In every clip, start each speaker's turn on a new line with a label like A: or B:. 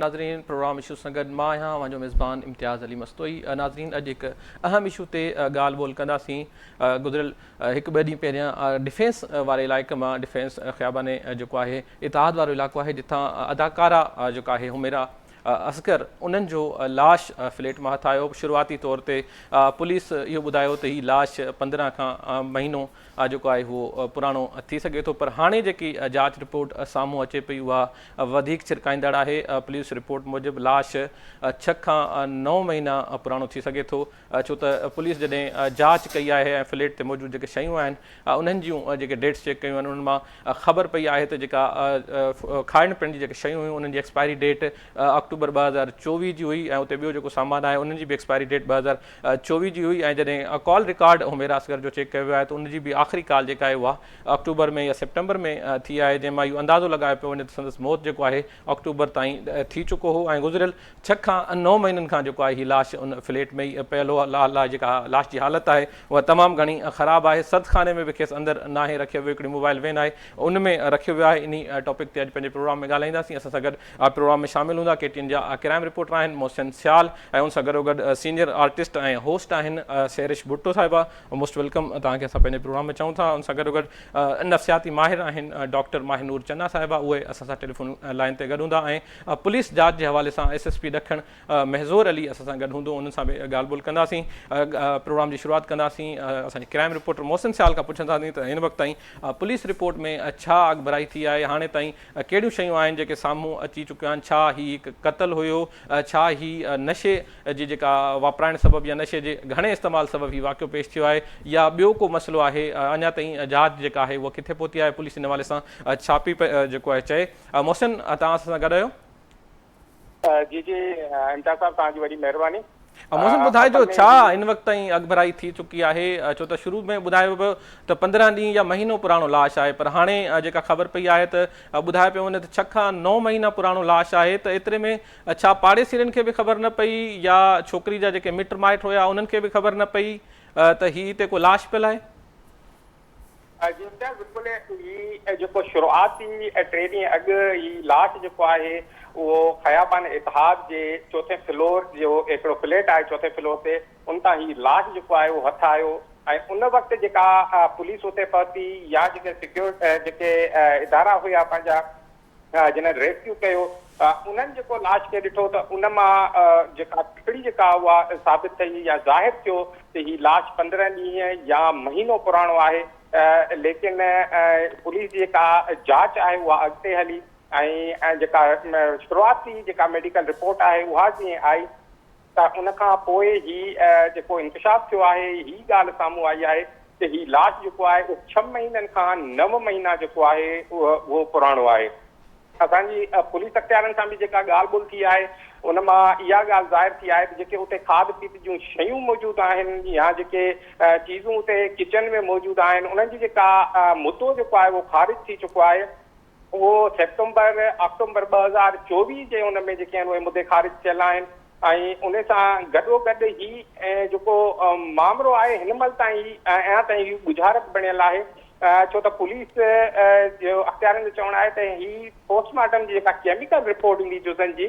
A: ناظرين programme issue سان گڏ مان آهيان اوهان جو ميزبان امتياز علي مستوئي ناظرين اڄ هڪ اهم اشو تي ڳالهه ٻولهه ڪنداسين گذريل هڪ ٻه ڏينهن پهريان ڊفينس واري علائقي مان ڊفينس خيابان جيڪو آهي اتحاد وارو علائقو آهي جتان اداڪارا جيڪا آهي حميرا اصغر انهن جو لاش فليٽ مان هٿ آيو شروعاتي طور تي پوليس اهو ٻڌايو ته هي لاش 15 کان مهينو جيڪو آهي اهو پراڻو ٿي سگهي ٿو پر هاڻي جيڪي جاچ رپورٽ سامهون اچي پئي اها وڌيڪ ڇرڪائيندڙ آهي. پوليس رپورٽ موجب لاش ڇهه کان نو مهينا پراڻو ٿي سگهي ٿو ڇو ته پوليس جڏهن جاچ ڪئي آهي ۽ فليٽ تي موجود جيڪي شيون آهن انهن جون جيڪي ڊيٽس چيڪ ڪيون آهن انهن مان خبر پئي آهي ته جيڪا کائڻ پيئڻ جي جيڪي شيون هيون انهن جي ايڪسپائري ڊيٽ آڪٽوبر 2024 جي هئي ۽ اتي ٻيو جيڪو سامان آهي انهن جي به ايڪسپائري ڊيٽ 2024 جي هئي ۽ جڏهن ڪال رڪارڊ حميرا اصغر جو چيڪ ڪيو ويو آهي ته ان جي به آخري ڪال جيڪا آهي اها آڪٽوبر ۾ يا سيپٽمبر ۾ ٿي آهي جنهن مان اهو اندازو لڳايو پيو وڃي ته سندس موت جيڪو آهي آڪٽوبر تائين ٿي چڪو هو ۽ گذريل ڇهه کان نو مهينن کان جيڪو آهي هي لاش ان فليٽ ۾ ئي پيل هو لاء جيڪا لاش جي حالت آهي اها تمام گهڻي خراب آهي سرد خاني ۾ به کيس اندر ناهي رکيو ويو هڪڙي موبائل وين آهي ان ۾ رکيو ويو آهي انهي ٽاپڪ تي اڄ پنهنجي پروگرام ۾ ڳالهائينداسين اسان سان گڏ پروگرام ۾ شامل هوندا ڪي ٽي اين جا ڪرائم رپورٽر آهن محسن سيال ۽ ان سان گڏوگڏ سينيئر آرٽسٽ ۽ هوسٽ آهن سحرش ڀٽو صاحبه موسٽ welcome توهان کي اسان پنهنجي پروگرام ۾ چئون ٿا ان سان گڏوگڏ نفسياتي ماهر آهن ڊاڪٽر ماهر نور چنا صاحبه اهي اسان سان ٽيليفون لائن تي گڏ هوندا ۽ پوليس جاچ جي حوالي سان ايس ايس پي ڏکڻ محزور علي اسان سان گڏ هوندو انهن سان به ڳالهه ٻولهه ڪنداسين پروگرام جي شروعات ڪنداسين اسان جي ڪرائم رپورٽر محسن سيال کان پڇنداسين ته هن وقت تائين پوليس رپورٽ ۾ ڇا اڳڀرائي ٿي آهي هاڻي تائين ڪهڙيون شيون آهن جيڪي سامهون اچي چڪيون آهن ڇا هي هڪ قتل هيو ڇا هي نشي جي جيڪا واپرائڻ سبب يا نشي جي گهڻي استعمال سبب هي واقعو پيش ٿيو آهي يا ٻيو ڪو مسئلو آهي اڃا تائين جاچ جيڪا آهي اها ڪٿي پهتي آهي پوليس ان حوالي سان ڇا پئي جيڪو آهي چئي محسن توهان اسان سان گڏ آهيو.
B: جي جي امتياز صاحب توهان جي وڏي مهرباني.
A: محسن ٻڌائجو ڇا هن وقت تائين اڳڀرائي ٿي چڪي آهي ڇو ته شروع ۾ ٻڌايو ويو ته 15 ڏينهن يا مهينو پراڻو لاش آهي پر هاڻي جيڪا خبر پئي آهي ته ٻڌايو پيو وڃي ته 6 کان 9 مهينا پراڻو لاش آهي ته ايتري ۾ ڇا پاڙيسرين کي به خبر نه پئي يا ڇوڪري جا جيڪي مٽ مائٽ هيا انهن کي به خبر نه پئي ته هي هتي ڪو لاش پيل آهي.
B: جي امتياز بلڪل هي جيڪو شروعاتي ٽي ڏينهن اڳ هي لاش جيڪو آهي اهو خيابان اتحاد جي چوٿين فلور جو هڪڙو فليٽ آهي چوٿين فلور تي ان تان هي لاش جيڪو آهي اهو هٿ آيو ۽ ان وقت جيڪا پوليس اتي پهتي يا جيڪي سيڪيور جيڪي ادارا هيا پنهنجا جنھن ريسڪيو ڪيو انھن جيڪو لاش کي ڏٺو ته ان مان جيڪا ٽڪڙي جيڪا اها ثابت ٿي يا ظاهر ٿيو ته هي لاش 15 ڏينهن يا مهينو پراڻو آهي ليڪن پوليس جي جيڪا جاچ آهي اها اڳتي هلي ۽ جيڪا شروعاتي جيڪا ميڊيڪل رپورٽ آهي اها جيئن آئي ته ان کان پوء هي جيڪو انڪشاف ٿيو آهي هي ڳالهه سامهون آئي آهي ته هي لاش جيڪو آهي اهو ڇهه مهينن کان نو مهينا جيڪو آهي اهو پراڻو آهي. اسان جي پوليس اختيارن سان به جيڪا ڳالهه ٻولهه ٿي آهي ان مان اها ڳالهه ظاهر ٿي آهي ته جيڪي اتي کاڌ پيت جون شيون موجود آهن يا جيڪي چيزون اتي ڪچن ۾ موجود آهن انهن جي جيڪا مدو جيڪو آهي اهو خارج ٿي چڪو آهي. اهو سيپٽمبر، آڪٽومبر 2024 جي ان ۾ جيڪي آهن اهي مدي خارج ٿيل آهن ۽ ان سان گڏوگڏ هي جيڪو مامرو آهي هن مهل تائين اڃا تائين هي ڳجهارت بڻيل آهي ڇو ته پوليس جو اختيارين جو چوڻ آهي ته هي پوسٽ مارٽم جي جيڪا ڪيميڪل رپورٽ ايندي جزن جي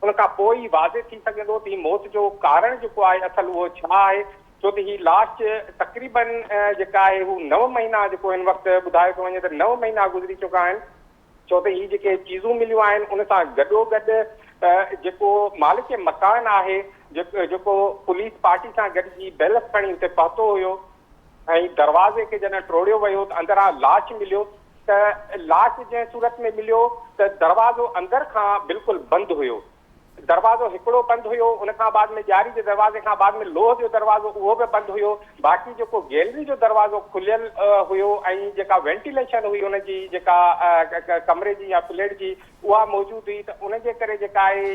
B: ان کان پوء ئي واضح ٿي سگهندو ته هي موت جو ڪارڻ جيڪو آهي اصل اهو ڇا آهي ڇو ته هي لاش تقريبن جيڪا آهي هو نو مهينا جيڪو هن وقت ٻڌايو پيو وڃي ته نو مهينا گذري چڪا آهن ڇو ته هي جيڪي چيزون مليون آهن ان سان گڏو گڏ جيڪو مالڪ مڪان آهي جيڪو پوليس پارٽي سان گڏجي بيلف کڻي اتي پهتو هيو ۽ دروازي کي جڏهن ٽوڙيو ويو ته اندران لاش مليو ته لاش جنهن صورت ۾ مليو ته دروازو اندر کان بلڪل بند هيو. دروازو هڪڙو بند هيو، ان کان بعد ۾ ڄاري جي دروازي کان بعد ۾ لوهه جو دروازو اهو به بند هيو، باقي جيڪو گيلري جو دروازو کليل هيو ۽ جيڪا وينٽيليشن هئي ان جي جيڪا ڪمري جي يا فليٽ جي اها موجود هئي ته ان جي ڪري جيڪا آهي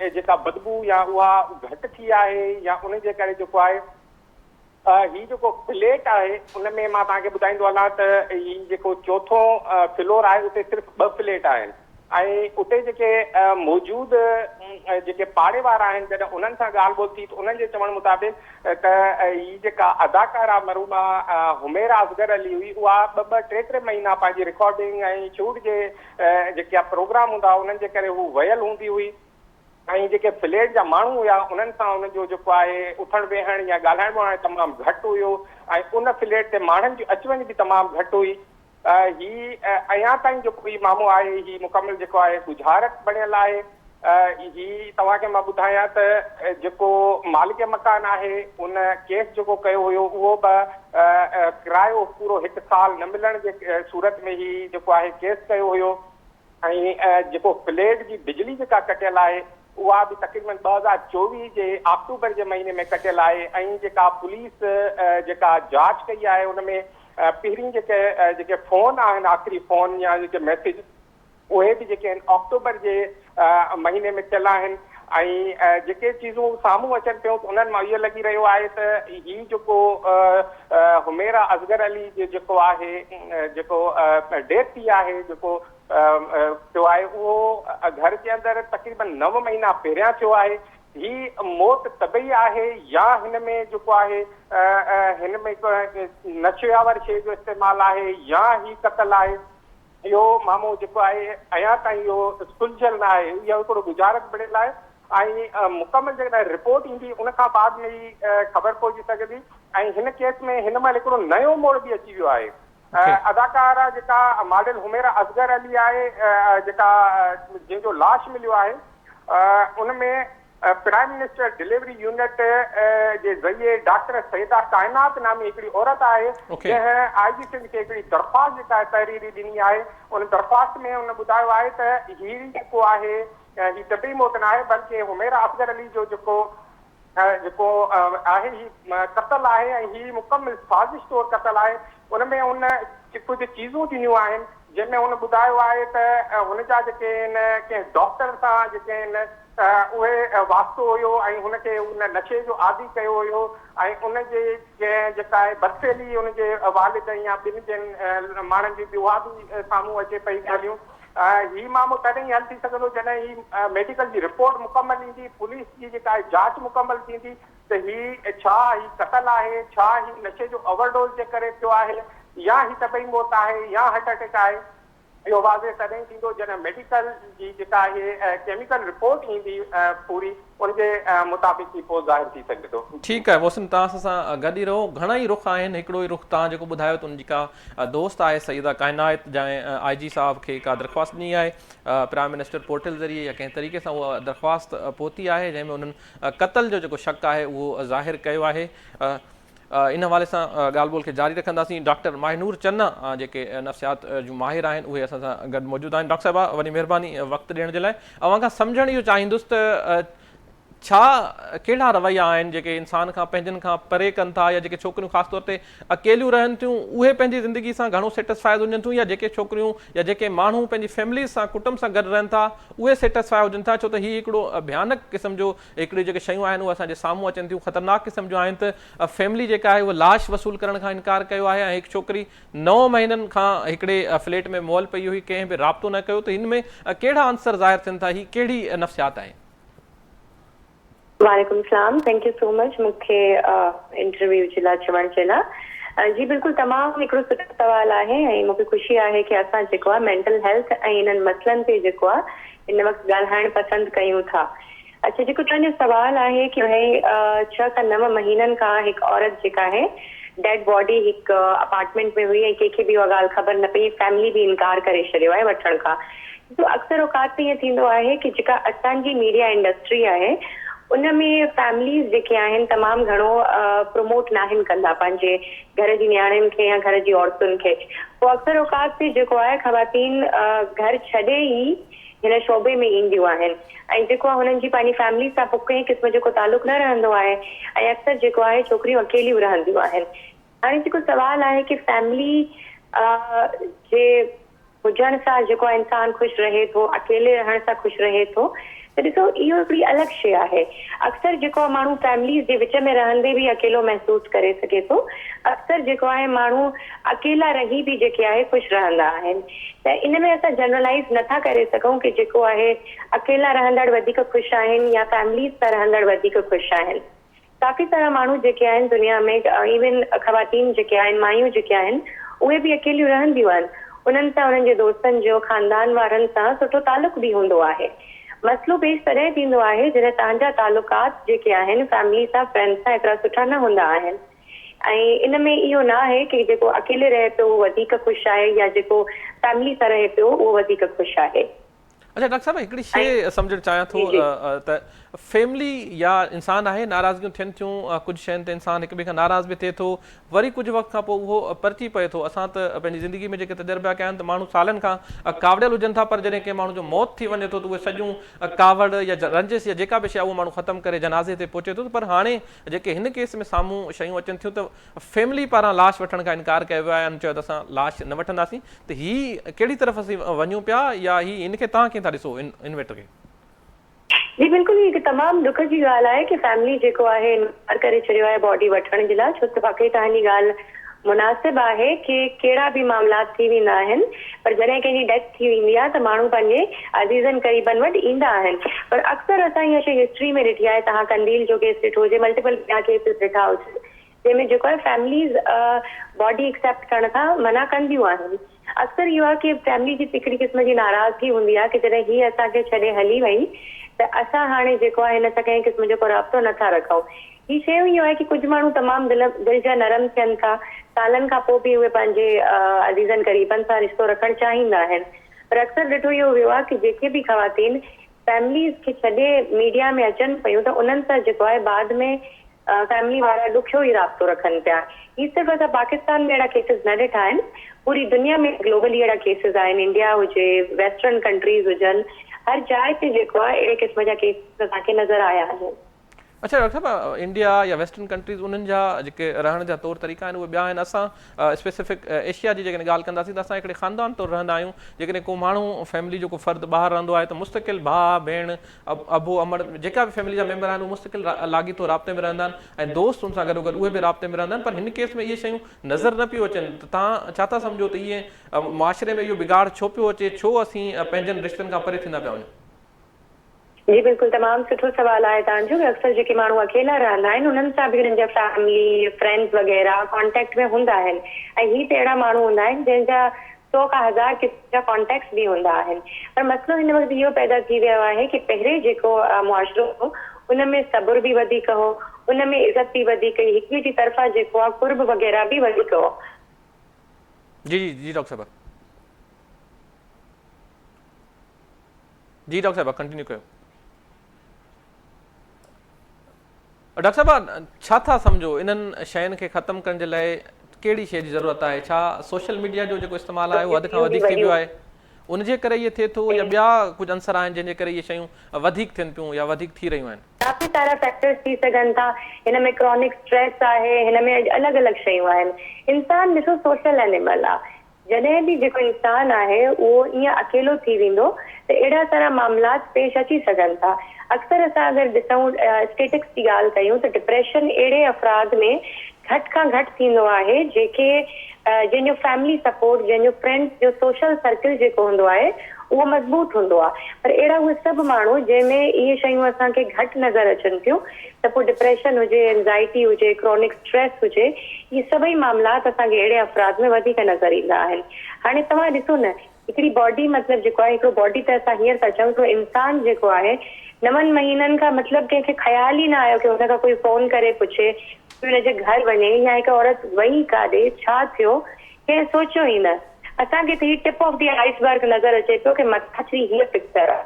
B: هي جيڪا بدبو يا اها گهٽ ٿي آهي يا ان جي ڪري جيڪو آهي هي جيڪو فليٽ آهي ان ۾ مان توهان کي ٻڌائيندو هلان ته هي جيڪو چوٿون فلور آهي اتي صرف ٻه فليٽ آهن ۽ اتي جيڪي موجود جيڪي پاڙي وارا آهن جڏهن انهن سان ڳالهه ٻولهه ٿي ته انهن جي چوڻ مطابق ته هي جيڪا اداڪارا مرحومه حميرا اصغر علي هئي اها ٻه ٻه ٽي ٽي مهينا پنهنجي رڪارڊنگ ۽ شوٽ جي جيڪا پروگرام هوندا هئا انهن جي ڪري هو ويل هوندي هئي. ۽ جيڪي فليٽ جا ماڻهو هيا انهن سان ان جو جيڪو آهي اٿڻ ويهڻ يا ڳالهائڻ ٻولهائڻ تمام گهٽ هيو ۽ ان فليٽ تي ماڻهن جي اچ وڃ به تمام گهٽ هئي. هي اڃا تائين جيڪو هي معامو آهي هي مڪمل جيڪو آهي ڳجهارت بڻيل آهي. هي توهان کي مان ٻڌايان ته جيڪو مالڪ مڪان آهي ان ڪيس جيڪو ڪيو هيو اهو به ڪرايو پورو هڪ سال نه ملڻ جي صورت ۾ هي جيڪو آهي ڪيس ڪيو هيو. ۽ جيڪو فليٽ جي بجلي جيڪا ڪٽيل آهي اها به تقريبن 2024 جي آڪٽوبر جي مهيني ۾ ڪٽيل آهي ۽ جيڪا پوليس جيڪا جاچ ڪئي آهي ان ۾ پهرين جيڪي جيڪي فون آهن آخري فون يا جيڪي ميسيج اهي به جيڪي آهن آڪٽوبر جي مهيني ۾ ٿيل آهن ۽ جيڪي چيزون سامهون اچن پيون ته انهن مان اهو لڳي رهيو آهي ته هي جيڪو حميرا اصغر علي جو جيڪو آهي جيڪو ڊيٿ ٿي آهي جيڪو ٿيو آهي اهو گهر جي اندر تقريبن نو مهينا پهريان ٿيو آهي هي موت طبعي آهي يا هن ۾ جيڪو آهي هن ۾ نشي آور شيء جو استعمال آهي يا هي قتل آهي اهو معامو جيڪو آهي اڃا تائين اهو سلجهيل نه آهي، اهو هڪڙو ڳجهارت بڻيل آهي ۽ مڪمل جيڪڏهن رپورٽ ايندي ان کان بعد ۾ ئي خبر پئجي سگهندي ۽ هن ڪيس ۾ هن مهل هڪڙو نيو موڙ به اچي ويو آهي. اداڪاره جيڪا ماڊل حميرا اصغر علي آهي جيڪا جنهن جو لاش مليو آهي ان ۾ پرائم منسٽر ڊليوري يونٽ جي ذريعي ڊاڪٽر سيده ڪائنات نامي هڪڙي عورت آهي جنهن آء جي سنڌ کي هڪڙي درخواست جيڪا آهي تحريري ڏني آهي ان درخواست ۾ ان ٻڌايو آهي ته هي جيڪو آهي هي طبعي موت ناهي بلڪه حميرا اصغر علي جو جيڪو جيڪو آهي هي قتل آهي ۽ هي مڪمل سازش طور قتل آهي ان ۾ ان ڪجهه چيزون ڏنيون آهن جنهن ۾ هن ٻڌايو آهي ته هن جا جيڪي آهن ڪنهن ڊاڪٽر سان جيڪي آهن اهي واسطو هيو ۽ هن کي ان نشي جو عادي ڪيو هيو ۽ ان جي ڪنهن جيڪا آهي بدفعلي ان جي والد يا ٻن جن ماڻهن جي به اها به سامهون اچي پئي ڳالهيون هي معاملو تڏهن ئي حل ٿي سگهندو جڏهن هي ميڊيڪل جي رپورٽ مڪمل ايندي پوليس جي جيڪا آهي جاچ مڪمل ٿيندي ته هي ڇا هي قتل آهي، ڇا هي نشي جو اوور ڊوز جي ڪري ٿيو آهي يا هي طبعي موت آهي يا هارٽ اٽيڪ آهي، اهو واضح تڏهن ٿيندو جڏهن ميڊيڪل جي جيڪا آهي ڪيميڪل رپورٽ ايندي پوري ان جي مطابق ئي پوء ظاهر ٿي سگهي ٿو.
A: ٺيڪ آهي محسن توهان اسان سان گڏ ئي رهو گهڻا ئي رخ آهن هڪڙو ئي رخ توهان جيڪو ٻڌايو ته ان جي ڪا دوست آهي سيده ڪائنات جنهن آء جي صاحب کي ڪا درخواست ڏني آهي پرائم منسٽر پورٽل ذريعي يا ڪنهن طريقي سان اها درخواست پهتي آهي جنهن ۾ انهن قتل جو جيڪو شڪ آهي اهو ظاهر ڪيو آهي ان حوالي سان ڳالهه ٻولهه کي جاري رکنداسين ڊاڪٽر ماهنور چنا جيڪي نفسيات جون ماهر آهن اهي اسان سان گڏ موجود آهن ڊاڪٽر صاحبه وڏي مهرباني وقت ڏيڻ جي لاء اوهان کان سمجهڻ اهو چاهيندس ته ڇا ڪهڙا رويا آهن جيڪي انسان کان پنهنجن کان پري ڪن ٿا يا جيڪي ڇوڪريون خاص طور تي اڪيليون رهن ٿيون اهي پنهنجي زندگي سان گهڻو سيٽسفائيڊ هجن ٿيون يا جيڪي ڇوڪريون يا جيڪي ماڻهو پنهنجي فيمليز سان ڪٽنب سان گڏ رهن ٿا اهي سيٽسفائي هجن ٿا ڇو ته هي هڪڙو ڀيانڪ قسم جو هڪڙيون جيڪي شيون آهن اهي اسان جي سامهون اچن ٿيون خطرناڪ قسم جون آهن ته فيملي جيڪا آهي اها لاش وصول ڪرڻ کان انڪار ڪيو آهي ۽ هڪ ڇوڪري نو مهينن کان هڪڙي فليٽ ۾ مئل پئي هئي ڪنهن به رابطو نه ڪيو ته هن ۾ ڪهڙا عنصر ظاهر ٿين ٿا هي ڪهڙي نفسيات آهي.
C: وعليڪم السلام thank you سو مچ مون کي انٽرويو جي لاء چوڻ جي لاء جي بلڪل تمام هڪڙو سٺو سوال آهي ۽ مون کي خوشي آهي ڪي اسان جيڪو آهي مينٽل هيلٿ ۽ انهن مسئلن تي جيڪو آهي هن وقت ڳالهائڻ پسند ڪيون ٿا اڇا جيڪو توهان جو سوال آهي ڪي ڀئي ڇهه کان نو مهينن کان هڪ عورت جيڪا آهي ڊيڊ باڊي هڪ اپارٽمينٽ ۾ هئي ۽ ڪنهن کي به اها ڳالهه خبر نه پئي فيملي به انڪار ڪري ڇڏيو آهي وٺڻ کان ڏسو اڪثر اوقات ته ائين ٿيندو آهي ڪي جيڪا اسان جي ميڊيا انڊسٽري آهي ان ۾ فيمليز جيڪي آهن تمام گهڻو پروموٽ ناهن ڪندا پنهنجي گهر جي نياڻين کي يا گهر جي عورتن کي پوء اڪثر اوقات تي جيڪو آهي خواتين گهر ڇڏي ئي هن شعبي ۾ اينديون آهن ۽ جيڪو آهي هنن جي پنهنجي فيملي سان پوء ڪنهن قسم جو ڪو تعلق نه رهندو آهي ۽ اڪثر جيڪو آهي ڇوڪريون اڪيليون رهنديون آهن هاڻي جيڪو سوال آهي ڪي فيملي جي هجڻ سان جيڪو انسان خوش رهي ٿو، اڪيلي رهڻ سان خوش رهي ٿو ته ڏسو اهو هڪڙي الڳ شيء آهي. اڪثر جيڪو آهي ماڻهو فيمليز جي وچ ۾ رهندي به اڪيلو محسوس ڪري سگهي ٿو. اڪثر جيڪو آهي ماڻهو اڪيلا رهي به جيڪي آهي خوش رهندا آهن ته ان ۾ اسان جنرلائيز نه ٿا ڪري سگهون ڪي جيڪو آهي اڪيلا رهندڙ وڌيڪ خوش آهن يا فيمليز سان رهندڙ وڌيڪ خوش آهن. ڪافي سارا ماڻهو جيڪي آهن دنيا ۾ ايون خواتين جيڪي آهن مايون جيڪي آهن اهي به اڪيليون رهنديون آهن انهن سان انهن جي دوستن جو خاندان وارن سان سٺو تعلق به هوندو آهي مسئلو پيش تڏهن ٿيندو آهي جڏهن توهان جا تعلقات جيڪي آهن فيملي سان فرينڊز سان ايترا سٺا نه هوندا آهن ۽ ان ۾ اهو نه آهي ڪي جيڪو اڪيلي رهي پيو اهو وڌيڪ خوش آهي يا جيڪو فيملي سان رهي پيو اهو وڌيڪ خوش آهي.
A: اڇا ڊاڪٽر صاحب هڪڙي
C: ۽
A: شيء سمجهڻ چاهيان ٿو
C: جي جي.
A: ته فيملي يا انسان آهي ناراضگيون ٿين ٿيون ڪجهه شين تي انسان هڪ ٻئي کان ناراض به ٿئي ٿو وري ڪجهه وقت کان پوء اهو پرچي پئي ٿو اسان ته پنهنجي زندگي ۾ جيڪي تجربا ڪيا آهن ته ماڻهو سالن کان ڪاوڙيل هجن ٿا پر جڏهن ڪنهن ماڻهو جو موت ٿي وڃي ٿو ته اهي سڄيون ڪاوڙ يا رنجش يا جيڪا به شيء آهي اهو ماڻهو ختم ڪري جنازي تي پهچي ٿو پر هاڻي جيڪي هن ڪيس ۾ سامهون شيون اچن ٿيون ته فيملي پاران لاش وٺڻ کان انڪار ڪيو ويو آهي ۽ چيو ته اسان لاش نه وٺنداسين ته هي ڪهڙي طرف اسين وڃون پيا يا هي ان کي توهان ڪيئن ٿا ڏسو ان ميٽر کي.
C: جي بلڪل هي هڪ تمام ڏک جي ڳالهه آهي ڪي فيملي جيڪو آهي انڪار ڪري ڇڏيو آهي باڊي وٺڻ جي لاء ڇو ته واقعي توهان جي ڳالهه مناسب آهي ڪي ڪهڙا به معاملات ٿي ويندا آهن پر جڏهن ڪنهن جي ڊيٿ ٿي ويندي آهي ته ماڻهو پنهنجي عزيزن قريبن وٽ ايندا آهن پر اڪثر اسان اها شيء هسٽري ۾ ڏٺي آهي توهان قنديل جو ڪيس ڏٺو هجي ملٽيپل ٻيا ڪيسز ڏٺا هجن جنهن ۾ جيڪو آهي فيمليز باڊي ايڪسيپٽ ڪرڻ کان منع ڪنديون آهن. اڪثر اهو آهي ڪي فيملي جي هڪڙي قسم جي ناراضگي هوندي آهي ڪي جڏهن هي اسان کي ڇڏي هلي وئي ته اسان هاڻي جيڪو آهي هن سان ڪنهن قسم جو ڪو رابطو نه ٿا رکون. هي شيون اهو آهي ڪي ڪجهه ماڻهو تمام دل دل جا نرم ٿين ٿا سالن کان پوء به اهي پنهنجي عزيزن قريبن سان رشتو رکڻ چاهيندا آهن پر اڪثر ڏٺو اهو ويو آهي ڪي جيڪي به خواتين فيمليز کي ڇڏي ميڊيا ۾ اچن پيون ته انهن سان جيڪو آهي بعد ۾ فيملي وارا ڏکيو ئي رابطو رکن پيا. هي صرف اسان پاڪستان ۾ اهڙا ڪيسز نه ڏٺا آهن، پوري دنيا ۾ گلوبلي اهڙا ڪيسز آهن، انڊيا هجي، ويسٽرن ڪنٽريز هجن، هر جاء تي جيڪو آهي اهڙي قسم جا ڪيسز اسان کي نظر آيا آهن.
A: اڇا ڊاڪٽر صاحب انڊيا يا ويسٽرن ڪنٽريز انهن جا جيڪي رهڻ جا طور طريقا آهن اهي ٻيا آهن اسان اسپيسفڪ ايشيا جي جيڪڏهن ڳالهه ڪنداسين ته اسان هڪڙي خاندان طور رهندا آهيون جيڪڏهن ڪو ماڻهو فيملي جو ڪو فرد ٻاهر رهندو آهي ته مستقل ڀاء ڀيڻ ابو امڙ جيڪا به فيملي جا ميمبر آهن اهي مستقل لاڳيتو رابطي ۾ رهندا آهن ۽ دوست ان سان گڏوگڏ اهي به رابطي ۾ رهندا آهن پر هن ڪيس ۾ اهي شيون نظر نه پيون اچن ته توهان ڇا ٿا سمجهو ته اهي معاشري ۾ اهو بگاڙ ڇو پيو اچي ڇو اسين پنهنجن رشتن کان پري ٿيندا پيا وڃون.
C: جي بلڪل تمام سٺو سوال آهي توهان جو اڪثر جيڪي ماڻهو اڪيلا رهندا آهن انهن سان به انهن جا فيملي فرينڊز وغيره ڪانٽيڪٽ ۾ هوندا آهن ۽ هي ته اهڙا ماڻهو هوندا آهن جنهن جا سو کان هزار قسم جا ڪانٽيڪٽس به هوندا آهن پر مسئلو هن وقت اهو پيدا ٿي ويو آهي ڪي پهرين جيڪو معاشرو هو ان ۾ صبر به وڌيڪ هو ان ۾ عزت به وڌيڪ هئي هڪ ٻئي جي طرفان جيڪو آهي قرب وغيره به وڌيڪ هو.
A: جي جي جي ڊاڪٽر صاحبه جي ڊاڪٽر صاحبه ڪنٽينيو ڪيو. ڊاڪٽر صاحب ڇا ٿا سمجهو انهن شين کي ختم ڪرڻ جي لاء ڪهڙي شيء جي ضرورت آهي ڇا سوشل ميڊيا جو جيڪو استعمال آهي اهو حد کان وڌيڪ ٿي ويو آهي ان جي ڪري اهي ٿئي ٿو يا ٻيا ڪجهه عنصر آهن جنهن جي ڪري اهي شيون وڌيڪ ٿين پيون يا وڌيڪ ٿي رهيون آهن.
C: ڪافي سارا فيڪٽرز ٿي سگهن ٿا هن ۾ ڪرونڪ اسٽريس آهي هن ۾ الڳ الڳ شيون آهن انسان ڏسو سوشل اينيمل آهي جڏهن به جيڪو انسان آهي اهو ائين اڪيلو ٿي ويندو ته اهڙا سارا معاملات پيش اچي سگهن ٿا. اڪثر اسان اگر ڏسون اسٽيٽڪس جي ڳالهه ڪيون ته ڊپريشن اهڙي افراد ۾ گهٽ کان گهٽ ٿيندو آهي جيڪي جنهن جو فيملي سپورٽ جنهن جو فرينڊس جو سوشل سرڪل جيڪو هوندو آهي اهو مضبوط هوندو آهي پر اهڙا اهي سڀ ماڻهو جنهن ۾ اهي شيون اسان کي گهٽ نظر اچن ٿيون ته پوء ڊپريشن هجي، اينزائٽي هجي، ڪرونڪ اسٽريس هجي، اهي سڀئي معاملات اسان کي اهڙي افراد ۾ وڌيڪ نظر ايندا آهن. هاڻي توهان ڏسو نه هڪڙي باڊي مطلب جيڪو آهي هڪڙو باڊي ته اسان هينئر ٿا چئون هڪڙو انسان جيڪو آهي نون مهينن کان مطلب ڪنهن کي خيال ئي نه آيو ڪي هن کان ڪوئي فون ڪري پڇي ڪوئي هن جي گهر وڃي يا هڪ عورت وئي ڪاڏي ڇا ٿيو ڪنهن سوچيو ئي نه. اسان کي ته هي ٽپ آف the ice برگ نظر اچي پيو ڪي مٿاڇري هيء پڪچر آ.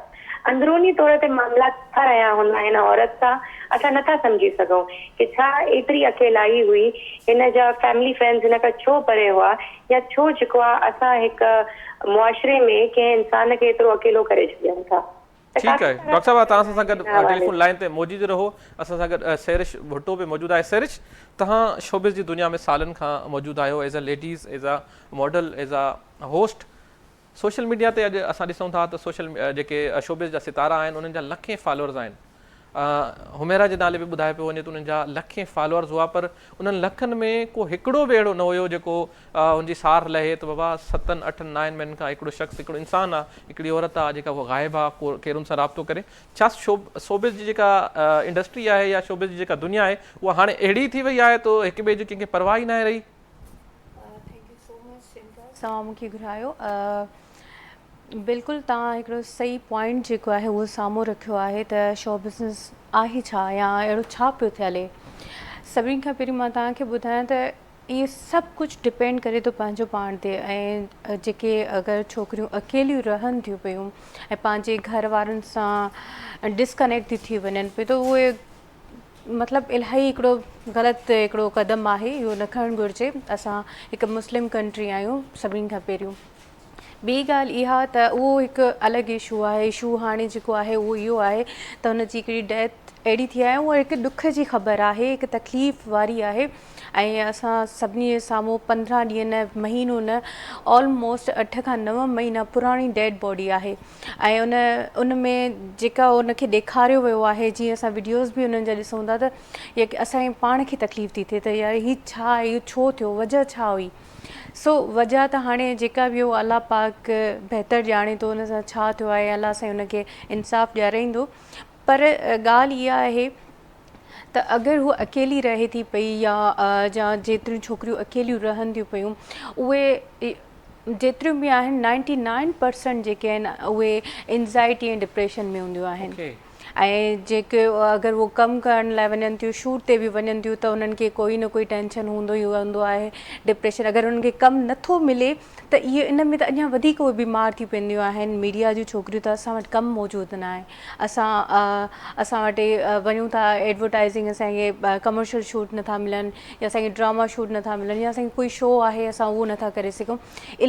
C: اندروني طور تي معاملا ڇا رهيا هوندا هن عورت سان اسان نه ٿا سمجهي سگهون ڪي ڇا ايتري اڪيلائي هئي هن جا فيملي فرينڊز هن کان ڇو پري هئا يا ڇو جيڪو آ اسان هڪ معاشري ۾ ڪنهن انسان کي ايترو اڪيلو ڪري ڇڏيون ٿا. ته
A: ٺيڪ
C: ڪافي
A: آهي
C: سارا
A: ڊاڪٽر صاحب توهان اسان سان گڏ
C: ان حوالي
A: ٽيليفون لائين تي موجود رهو اسان سان گڏ سحرش ڀٽو به موجود آهي سحرش توهان شوبز جي دنيا ۾ سالن کان موجود آهيو as a ladies as a model as a host social media تي اڄ اسان ڏسون ٿا ته سوشل جيڪي شوبز جا ستارا آهن انهن جا لکين فالوورز آهن حميرا جي نالي به ٻڌايو پيو وڃي ته انهن جا لکين فالوورز هئا پر انهن لکن ۾ ڪو هڪڙو به اهڙو نه هيو جيڪو ان جي سار لهي ته بابا ستن اٺن نائن مهينن کان هڪڙو شخص هڪڙو انسان آ هڪڙي عورت آ جيڪا اها غائب آ ڪو ڪير ان سان رابطو ڪري ڇا شوبز جي جيڪا انڊسٽري آهي يا شوبز جي جيڪا دنيا آهي اها هاڻي اهڙي ٿي وئي آهي ته هڪ ٻئي جي ڪنهن کي پرواهه ئي ناهي رهي.
D: Thank you so much Imtiaz توهان مون کي گهرايو. بلڪل توهان هڪڙو صحيح پوائنٽ جيڪو آهي اهو سامهون رکيو آهي ته شو بزنس آهي ڇا يا اهڙو ڇا پيو ٿي هلي. سڀني کان پهرين مان توهان کي ٻڌايان ته اهي سڀ ڪجهه ڊپينڊ ڪري ٿو پنهنجو پاڻ تي ۽ جيڪي اگر ڇوڪريون اڪيليون رهن ٿيون پيون ۽ پنهنجي گهر وارن سان ڊسڪنيڪٽ ٿي ٿي وڃن پيون ته اهي مطلب الاهي هڪڙو غلط هڪڙو قدم آهي اهو نه کڻڻ گهرجي. اسان هڪ مسلم ڪنٽري آهيون سڀني کان پهريون. ٻي ڳالهه اها ته اهو هڪ الڳ اشو آهي، اشو هاڻي جيڪو آهي اهو اهو آهي ته هن جي هڪڙي ڊيٿ اهڙي ٿي آهي اها هڪ ڏک جي خبر آهي هڪ تڪليف واري آهي ۽ اسان سڀني جي سامهون 15 ڏينهن نه مهينو نه آلموسٽ 8 کان 9 مهينا پراڻي ڊيڊ باڊي آهي ۽ ان ان ۾ جيڪا ان کي ڏيکاريو ويو آهي جيئن اسان وڊيوز به انهن جا ڏسون ٿا ته اسان کي پاڻ کي تڪليف ٿي ٿئي ته يار هي ڇا آهي اهو ڇو ٿيو وجهه ڇا هئي. سو وجهه ته هاڻي جيڪا به هو الله پاڪ بهتر ڄاڻي ٿو ان سان ڇا ٿيو آهي الله سائين ان کي انصاف ڏيارائيندو پر ڳالهه اها آهي ته اگر هو اڪيلي رهي ٿي پئي يا يا جيتريون ڇوڪريون اڪيليون رهن ٿيون پيون اهي جيتريون به آهن نائنٽي نائن پرسنٽ جيڪي آهن اهي انزائٽي ۽ ڊپريشن ۾ هونديون آهن. ۽ جيڪي اگر هو ڪم ڪرڻ لاء وڃن ٿيون شوٽ تي به وڃن ٿيون ته انهن کي ڪوئي نه ڪوئي ٽينشن هوندو ئي هوندو آهي ڊپريشن اگر انهن کي ڪم نٿو ملي ته اهي ان ۾ ته اڃا وڌيڪ اهي بيمار ٿي پونديون آهن ميڊيا جون ڇوڪريون ته اسان وٽ ڪم موجود نه آهي اسان اسان وٽ وڃون ٿا ايڊورٽائزنگ اسان کي ڪمرشل شوٽ نٿا ملن يا اسان کي ڊراما شوٽ نٿا ملن يا اسان کي ڪوئي شو آهي اسان اهو نٿا ڪري سگهون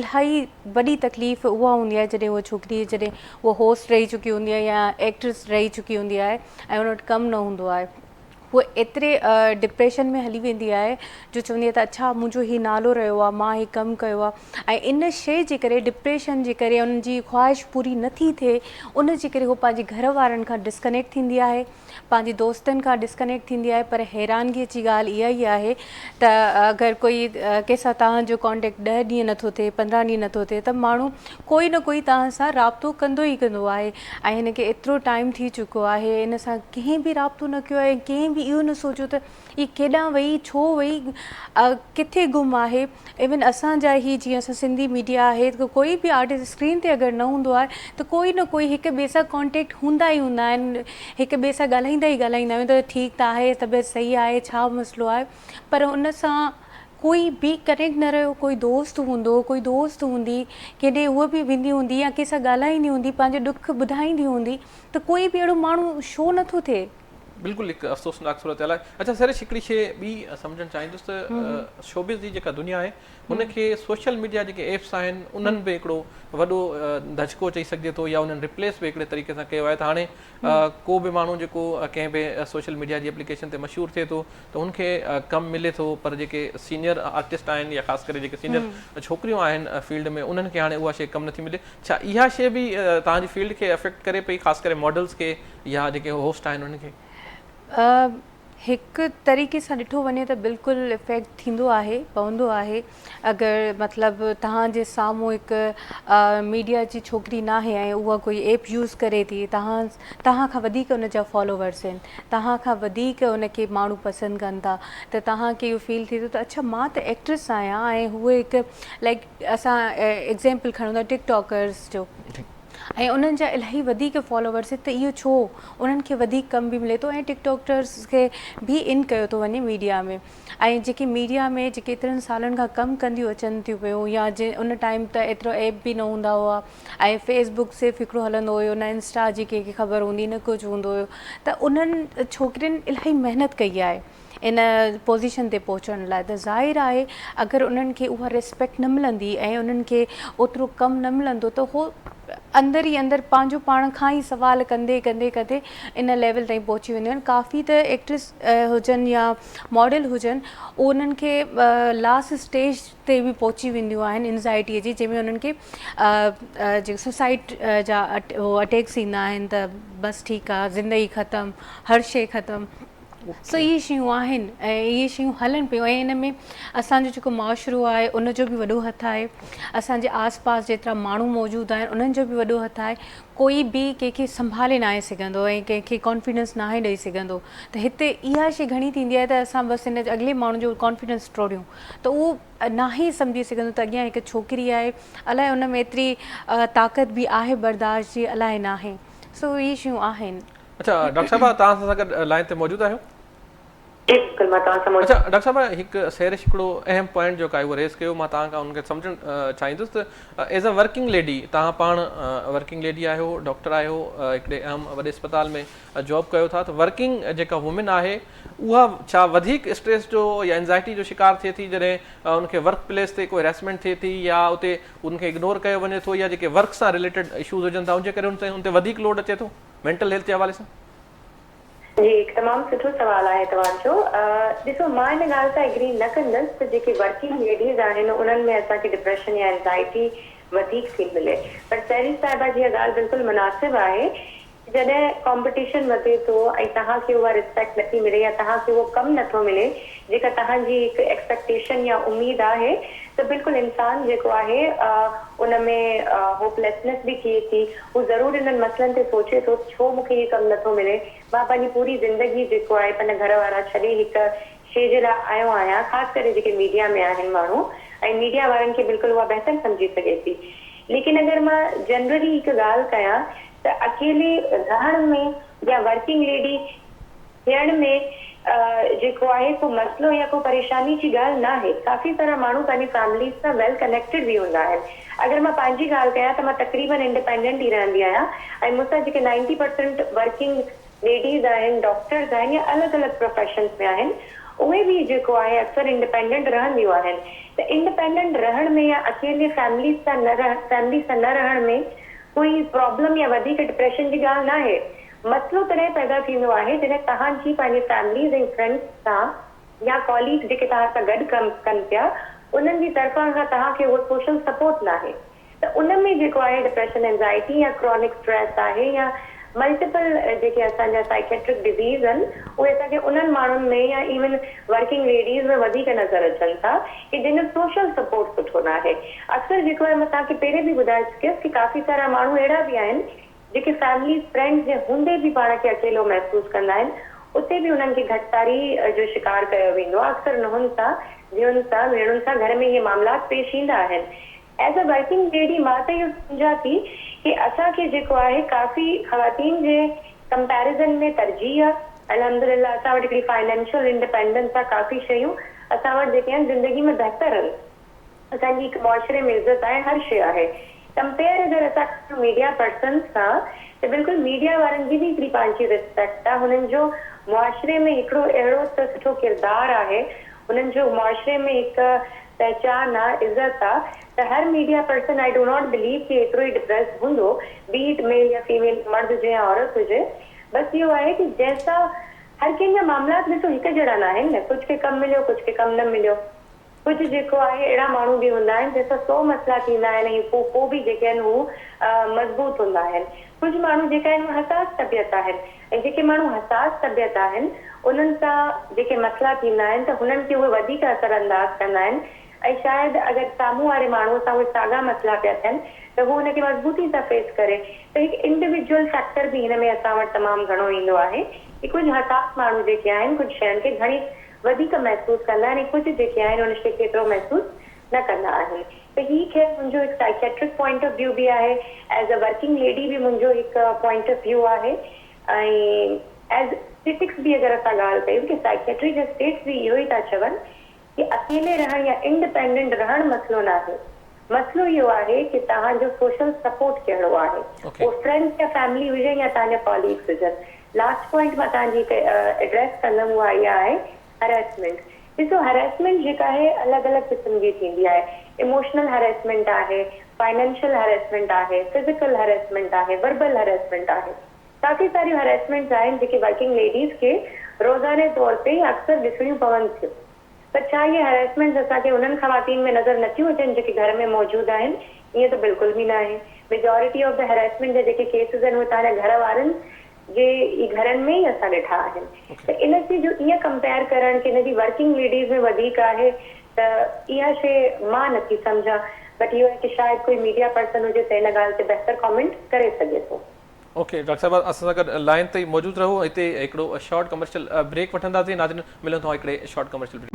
D: الاهي وڏي تڪليف اها هوندي آهي جڏهن اها ڇوڪري جڏهن هوء هوسٽ رهي چڪي هوندي آهي يا ايڪٽريس رهي چڪي هوندي آهي ۽ ان وٽ ڪم نه هوندو آهي هوء ايتري ڊپريشن ۾ هلي ويندي آهي جو چوندي آهي ته اڇا منهنجو هي نالو رهيو آهي مان هي ڪم ڪيو آهي ۽ ان شيء جي ڪري ڊپريشن جي ڪري ان جي خواهش پوري نه ٿي ٿئي ان جي ڪري هوء پنهنجي گهر وارن کان ڊسڪنيڪٽ ٿيندي آهي پنهنجي دوستن کان ڊسڪنيڪٽ ٿيندي آهي پر حيرانگي جي ڳالهه اها ئي آهي ته اگر ڪوئي ڪنهن سان توهان جو ڪانٽيڪٽ ڏهه ڏينهن نٿو ٿئي 15 ڏينهن نٿو ٿئي ته ماڻهو ڪوئي نه ڪوئي توهان سان رابطو ڪندو ئي ڪندو آهي ۽ هن کي ايترو ٽائيم ٿي چڪو آهي ان سان ڪنهن به رابطو نه ڪيو آهي ڪنهن به اهو نه سوچيو ته هي ڪيڏانهن وئي ڇو وئي ڪٿي گم آهي ايون اسان جا هي جيئن اسان سنڌي ميڊيا آهي ته ڪوئي به آرٽسٽ اسڪرين تي اگر نه هوندو آهي ته ڪوئي نه ڪوئي هڪ ٻئي سان ڪانٽيڪٽ هوندا ئي هوندا آهن هڪ ٻئي سان ڳالهائيندا ئي ڳالهائيندا آهيون ته ٺيڪ ته آهي طبيعت صحيح آهي ڇا مسئلو آهي پر ان سان ڪوئي به ڪنيڪٽ نه رهيو ڪوئي دوست هوندو ڪوئي دوست هوندي ڪيڏي هوء به ويندي هوندي يا ڪنهن سان ڳالهائيندي هوندي پنهنجو ڏک ٻڌائيندي هوندي ته ڪوئي به اهڙو ماڻهو شو نٿو ٿئي.
A: بلڪل هڪ افسوسناڪ صورتحال آهي. اڇا سحرش هڪڙي شيء ٻي سمجهڻ چاهيندس ته شوبز جي جيڪا دنيا آهي هن کي سوشل ميڊيا جيڪي ايپس آهن انهن به هڪڙو وڏو ڌچڪو چئي سگهجي ٿو يا انهن ريپليس به هڪڙي طريقي سان ڪيو آهي ته هاڻي ڪو به ماڻهو جيڪو ڪنهن به سوشل ميڊيا جي ايپليڪيشن تي مشهور ٿئي ٿو ته ان کي ڪم ملي ٿو پر جيڪي سينيئر آرٽسٽ آهن يا خاص ڪري جيڪي سينيئر ڇوڪريون آهن فيلڊ ۾ انهن کي هاڻي اها شيء ڪم نٿي ملي ڇا اها شيء به توهان جي فيلڊ کي افيڪٽ ڪري پئي خاص ڪري ماڊلز کي يا جيڪي هوسٽ آهن انهن کي؟
D: هڪ طريقي سان ڏٺو وڃي ته بلڪل افيڪٽ ٿيندو آهي پوندو آهي اگر مطلب توهان جي سامهون هڪ ميڊيا جي ڇوڪري ناهي ۽ اها ڪوئي ايپ يوز ڪري ٿي توهان توهان کان وڌيڪ ان جا فالوورس آهن توهان کان وڌيڪ ان کي ماڻهو پسند ڪن ٿا ته توهان کي اهو فيل ٿئي ٿو ته اڇا مان ته ايڪٽريس آهيان ۽ هوء هڪ لائڪ اسان ايگزامپل کڻون ٿا ٽڪ ٽاڪرس جو ۽ انهن جا الاهي وڌيڪ فالوورس ته اهو ڇو انهن کي وڌيڪ ڪم به ملي ٿو ۽ ٽڪ ٽاڪرس کي به ان ڪيو ٿو وڃي ميڊيا ۾ ۽ جيڪي ميڊيا ۾ جيڪي ايترن سالن کان ڪم ڪنديون اچن ٿيون پيون يا جن ان ٽائيم ته ايترو ايپ به نه هوندا هئا ۽ فيس بڪ صرف هڪڙو هلندو هيو نه انسٽا جي ڪنهن کي خبر هوندي نه ڪجهه هوندو هيو ته انهن ڇوڪرين الاهي محنت ڪئي آهي ان پوزيشن تي پهچڻ لاء ته ظاهر آهي اگر انهن کي اها ريسپيڪٽ نه ملندي ۽ انهن کي اوترو ڪم نه ملندو ته هو اندر ئي اندر پنهنجو پاڻ کان ئي سوال ڪندي ڪندي ڪندي ان ليول تائين پهچي وينديون آهن ڪافي ته ايڪٽريس هجن يا ماڊل هجن انهن کي لاسٽ اسٽيج تي به پهچي وينديون آهن انزائٽي جي جنهن ۾ انهن کي جيڪي سوسائيڊ جا اٽيڪس ايندا آهن ته بس ٺيڪ آهي زندگي ختم هر شي ختم. سو اهي شيون آهن ۽ اهي شيون هلن پيون ۽ ان ۾ اسان جو جيڪو معاشرو آهي ان جو به وڏو هٿ آهي اسان جي آس پاس جيترا ماڻهو موجود آهن انهن جو به وڏو هٿ آهي ڪوئي به ڪنهن کي سنڀالي ناهي سگهندو ۽ ڪنهن کي ڪانفيڊنس ناهي ڏئي سگهندو ته هتي اها شي گهڻي ٿيندي آهي ته اسان بس ان اڳلي ماڻهو جو ڪانفيڊنس ٽوڙيون ته اهو ناهي سمجهي سگهندو ته اڳيان هڪ ڇوڪري آهي الائي ان ۾ ايتري طاقت به آهي برداشت جي الائي ناهي سو اهي شيون آهن.
A: اڇا ڊاڪٽر صاحبه توهان اسان سان گڏ لائين تي موجود آهيو؟
C: جي بلڪل مان توهان سان موجود.
A: اڇا ڊاڪٽر صاحبه هڪ سحرش هڪڙو اهم پوائنٽ جيڪو آهي اهو ريز ڪيو مان توهان کان ان کي سمجهڻ چاهيندس ته ايز اي ورڪنگ ليڊي توهان پاڻ ورڪنگ ليڊي آهيو ڊاڪٽر آهيو هڪڙي اهم وڏي اسپتال ۾ جاب ڪيو ٿا ته ورڪنگ جيڪا وومين آهي اها ڇا وڌيڪ اسٽريس جو يا انزائٽي جو شڪار ٿئي ٿي جڏهن ان کي ورڪ پليس تي ڪو هراسمينٽ ٿئي ٿي يا اتي ان کي اگنور ڪيو وڃي ٿو يا جيڪي ورڪ سان رليٽيڊ اشوز هجن ٿا ان جي ڪري ان تي وڌيڪ لوڊ اچي ٿو؟ مينٽل هيلٿ جي حوالي سان؟
C: جي هڪ تمام سٺو سوال آهي توهان جو. ڏسو مان ان ڳالهه سان ايگري نه ڪندس ته جيڪي ورڪنگ ليڊيز آهن انهن ۾ اسان کي ڊپريشن يا انزائٽي وڌيڪ ٿي ملي پر سحرش صاحبه جي اها ڳالهه بلڪل مناسب آهي جڏهن ڪامپٽيشن وڌي ٿو ۽ توهان کي اها ريسپيڪٽ نٿي ملي يا توهان کي اهو ڪم نٿو ملي جيڪا توهان جي هڪ ايڪسپيڪٽيشن يا اميد آهي ته بلڪل انسان جيڪو آهي ان ۾ هوپ ليسنس به ٿئي ٿي هو ضرور انهن مسئلن تي سوچي ٿو ته ڇو مون کي هي ڪم نٿو ملي، مان پنهنجي پوري زندگي جيڪو آهي پنهنجا گهر وارا ڇڏي هڪ شيء جي لاء آيو آهيان، خاص ڪري جيڪي ميڊيا ۾ آهن ماڻهو ۽ ميڊيا وارن کي بلڪل اها بهتر سمجهي سگهي ٿي. ليڪن اگر مان جنرلي هڪ ڳالهه ڪيان ته اڪيلي رهڻ ۾ يا ورڪنگ ليڊي ٿيڻ ۾ جيڪو آهي ڪو مسئلو يا ڪو پريشاني جي ڳالهه ناهي. ڪافي سارا ماڻهو پنهنجي فيمليز سان ويل ڪنيڪٽيڊ به هوندا آهن. اگر مان پنهنجي ڳالهه ڪيان ته مان تقريبن انڊيپينڊنٽ ئي رهندي آهيان ۽ مون سان جيڪي نائنٽي پرسنٽ ورڪنگ ليڊيز آهن، ڊاڪٽرز آهن يا الڳ الڳ پروفيشنز ۾ آهن اهي به جيڪو آهي اڪثر انڊيپينڊنٽ رهنديون آهن ته انڊيپينڊنٽ رهڻ ۾ يا اڪيلي فيمليز سان نه فيملي سان نه رهڻ ۾ ڪوئي پرابلم يا وڌيڪ ڊپريشن جي ڳالهه ناهي. مسئلو تڏهن پيدا ٿيندو آهي جڏهن توهان جي پنهنجي فيمليز ۽ فرينڊز سان يا ڪاليگز جيڪي توهان سان گڏ ڪم ڪن پيا انهن جي طرفان کان توهان کي اهو سوشل سپورٽ ناهي ته ان ۾ جيڪو آهي ڊپريشن اينزائٽي يا ڪرونڪ اسٽريس آهي يا ملٽيپل جيڪي اسان جا سائيڪيٽرڪ ڊزيز آهن اهي اسان کي انهن ماڻهن ۾ يا ايون ورڪنگ ليڊيز ۾ وڌيڪ نظر اچن ٿا ڪي جن جو سوشل سپورٽ سٺو ناهي اڪثر جيڪو آهي مان توهان کي پهرين به ٻڌائي چڪيس ڪي ڪافي سارا ماڻهو اهڙا به آهن جيڪي فيملي فرينڊز جي هوندي به پاڻ کي اڪيلو محسوس ڪندا آهن اتي به انهن کي گهٽتاري جو شڪار ڪيو ويندو آهي اڪثر نونهن سان ڌيئن سان ڀيڻن سان گهر ۾ اهي معاملات پيش ايندا آهن ايز ا ورڪنگ ليڊي مان ته اهو سمجهان ٿي ڪي اسان کي جيڪو آهي ڪافي خواتين جي ڪمپيريزن ۾ ترجيح آهي الحمدلله اسان وٽ هڪڙي فائنينشل انڊيپينڊنس آهي ڪافي شيون اسان وٽ جيڪي آهن زندگي ۾ بهتر آهن. اسان جي هڪ معاشري ۾ عزت آهي هر شيء آهي ڪمپيئر اگر اسان ڪيون ميڊيا پرسنز سان ته بلڪل ميڊيا وارن جي به هڪڙي پنهنجي ريسپيڪٽ آهي هنن جو معاشري ۾ هڪڙو اهڙو ته سٺو ڪردار آهي هنن جو معاشري ۾ هڪ پهچان آ عزت آ ته هر media person I do not believe ڪي ايترو ئي ڊپريسڊ هوندو بي it ميل يا فيميل مرد هجي يا عورت هجي بس اهو آهي ڪي جنهن سان هر ڪنهن جا معاملات ڏسو هڪ جهڙا ناهن نه ڪجهه کي ڪم مليو ڪجهه کي ڪم نه مليو. ڪجهه جيڪو آهي اهڙا ماڻهو به هوندا آهن جنهن سان سو مسئلا ٿيندا آهن ۽ پوء پوء به جيڪي آهن هو مضبوط هوندا آهن. ڪجهه ماڻهو جيڪا آهن اهي حساس طبيعت آهن ۽ جيڪي ماڻهو حساس طبيعت آهن انهن سان جيڪي مسئلا ٿيندا آهن ته هنن کي اهي وڌيڪ اثر انداز ڪندا آهن ۽ شايد اگر سامهون واري ماڻهو سان اهي ساڳا مسئلا پيا ٿين ته هو ان کي مضبوطي سان فيس ڪري ته هڪ انڊيويجوئل فيڪٽر به هن ۾ اسان وٽ تمام گهڻو ايندو آهي ڪي ڪجهه حساس ماڻهو جيڪي آهن ڪجهه شين کي گهڻي وڌيڪ محسوس ڪندا آهن ۽ ڪجهه جيڪي آهن ان شيء کي ايترو محسوس نه ڪندا آهن ته هي خير منهنجو هڪ سائيڪيٽرڪ پوائنٽ آف ويو به آهي ايز ا ورڪنگ ليڊي به منهنجو هڪ پوائنٽ آف ويو آهي ۽ ايز اسٽيٽڪس به اگر اسان ڳالهه ڪيون ڪي سائيڪيٽري جا اسٽيٽس به اهو ئي ٿا چون ڪي اڪيلي رهڻ يا انڊپينڊنٽ رهڻ مسئلو ناهي مسئلو اهو آهي ڪي توهان جو سوشل سپورٽ ڪهڙو آهي اهو فرينڊس يا فيملي هجي يا توهان جا ڪاليگس هجن لاسٽ پوائنٽ مان توهان جي هڪ ايڊريس ڪندم اها اها آهي هراسمينٽ ڏسو هراسمينٽ جيڪا آهي الڳ الڳ قسم جي ٿيندي آهي اموشنل هراسمينٽ آهي فائنينشل هراسمينٽ آهي فزيڪل هراسمينٽ آهي وربل هراسمينٽ آهي ڪافي ساريون هراسمينٽس آهن جيڪي ورڪنگ ليڊيز کي روزاني طور تي يا اڪثر ڏسڻيون پون ٿيون پر ڇا اهي هراسمينٽس اسان کي انهن خواتين ۾ نظر نٿيون اچن جيڪي گهر ۾ موجود آهن؟ ائين ته بلڪل به ناهي. ميجارٽي آف the harassment جا جيڪي ڪيسز آهن اهي توهان جا گهر وارن جي ئي گهرن ۾ ئي اسان ڏٺا آهن ته ان کي جو ائين ڪمپيئر ڪرڻ ڪي ان جي ورڪنگ ليڊيز ۾ وڌيڪ آهي ته اها شي مان نٿي سمجهان بٽ اهو آهي ڪي شايد ڪوئي ميڊيا پرسن هجي ته ان ڳالهه تي بهتر ڪامينٽ ڪري سگهي ٿو.
A: اوڪي ڊاڪٽر صاحب اسان سان گڏ لائين تي موجود رهو هتي هڪڙو شارٽ ڪمرشل بريڪ وٺنداسين ناظرين ملون ٿا هڪڙي short commercial break.